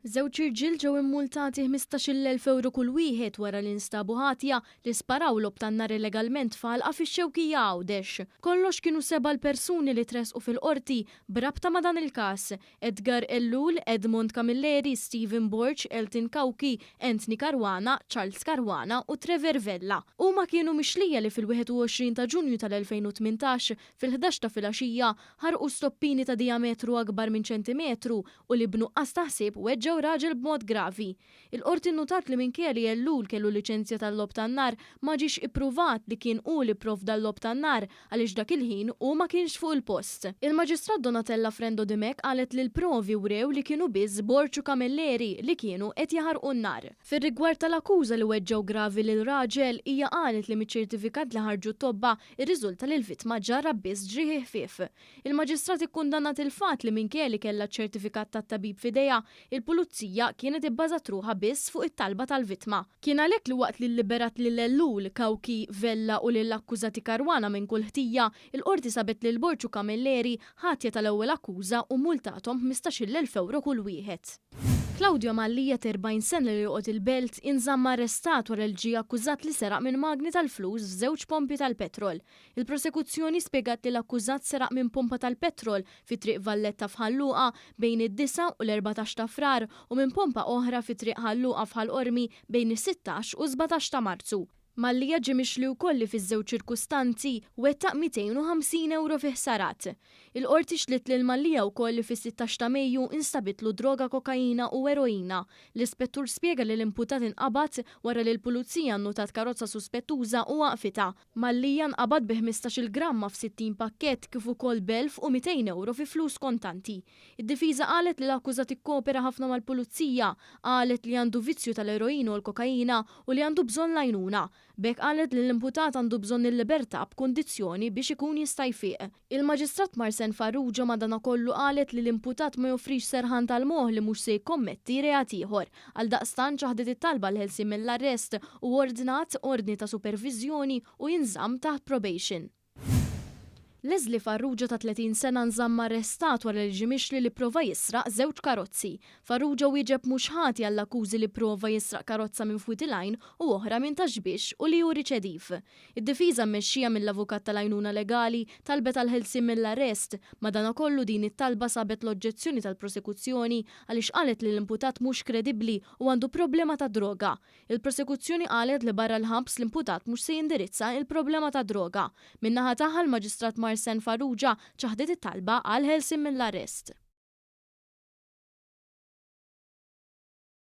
Żewġ irġiel ġew immultati €15,000 kull wieħed wara li nstabu ħatja li sparaw logħob tan-nar illegalment f'għalqa fix-Xewkija Għawdex. B'kollox kienu sebgħa l-persuni li tressqu fil-Qorti b'rabta ma' dan il-każ, Edgar Ellul, Edmond Camilleri, Stephen Borg, Elton Cauchi, Anthony Caruana, Charles Caruana u Trevor Vella. Huma kienu mixlija li fil-21 ta' Ġunju tal-2018 fil-ħdax ta' filgħaxija ħarqu stoppini ta' dijametru akbar minn ċentimetru u li b'nuqqas ta' ħsieb weġġgħu raġel b'mod gravi. Il-Qorti nnutat li minkejja li Ellul kellu liċenzja tal-logħob tan-nar ma ġiex ippruvat li kien hu li pprovda l-logħob tan-nar għaliex dak il-ħin hu ma kienx fuq il-post. Il-Maġistrat Donatella Frendo Dimech qalet li l-provi wrew li kienu biss Borg u Camilleri li kienu qed jaħarqu n-nar. Fir-rigward tal-akkuża li weġġgħu gravi lil raġel, hija qalet li miċ-ċertifikat li ħarġu t-tobba rriżulta li l-vittma ġarrab biss ġrieħi ħfief. Il-Maġistrat ikkundannat il-fatt li minkejja li kellha ċ-ċertifikat tat-tabib f'idejha, il-Pulizija kienet ibbażat ruħha biss fuq it-talba tal-vittma. Kien għalhekk li waqt li lliberat lil Ellul, Cauchi, Vella u lill-akkużati Caruana minn kull ħtija, il-Qorti sabet lil Borg u Camilleri ħatja tal-ewwel akkuża u mmultathom €15,000 kull wieħed. Claudio Mallia ta' 40 sena li joqgħod il-Belt inżamm arrestat wara li ġie akkużat li seraq minn magni tal-flus f'żewġ pompi tal-petrol. Il-Prosekuzzjoni spjegat li l-akkużat seraq minn pompa tal-petrol fi Triq Valletta f'Ħal Luqa bejn id-disgħa u l-14 ta' Frar u minn pompa oħra fi Triq Ħal Luqa f'Ħal Qormi bejn is-16 u s-17 ta' Marzu. Mallia ġie mixli wkoll li fiż-żewġ ċirkustanzi wettaq €250 fi ħsarat. Il-Qorti xliet lil Mallia wkoll li fis-16 ta' Mejju instabitlu droga kokaina u eroina. L-Ispettur spjega li l-imputat inqabad wara li l-Pulizija nnutat karozza suspettuża u waqfitha. Mallia nqabad bi 15-il gramma f'60 pakkett kif ukoll b'€1,200 fi flus kontanti. Id-difiża qalet li l-akkużat ikkopera ħafna mal-pulizija, qalet li għandu vizzju tal-eroina u l-kokaina u li għandu bżonn l-għajnuna. B'hekk qalet li l-imputat għandu bżonn il-libertà b'kundizzjoni biex ikun jista' jfiq. Il-Maġistrat Marsen Farrugia madanakollu qalet li l-imputat ma joffrix serħan tal-moħħ li mhux se jikkommetti reat ieħor. Għaldaqstant ċaħdet it-talba għall-ħelsien mill-arrest u ordnat ordni ta' superviżjoni u jinżamm taħt probation. Leslie Farrugia ta' 30 sena nżamm arrestat wara li ġie mixli li pprova jisraq żewġ karozzi. Farrugia wieġeb mhux ħati għall-akkużi li pprova jisraq karozza minn Fwied il-Għajn u oħra minn Ta' Xbiex u li hu riċediv. Id-difiża mmexxija mill-avukat tal-għajnuna legali talbet għall-ħelsien mill-arrest, madanakollu din it-talba sabet l-oġġezzjoni tal-prosekuzzjoni għaliex qalet li l-imputat mhux kredibbli u għandu problema ta' droga. Il-prosekuzzjoni qalet li barra l-ħabs l-imputat mhux se jindirizza il-problema tad-droga. Min-naħa tagħha l-Maġistrat Marsanne Farrugia ċaħdet it-talba għall-ħelsien mill-arrest.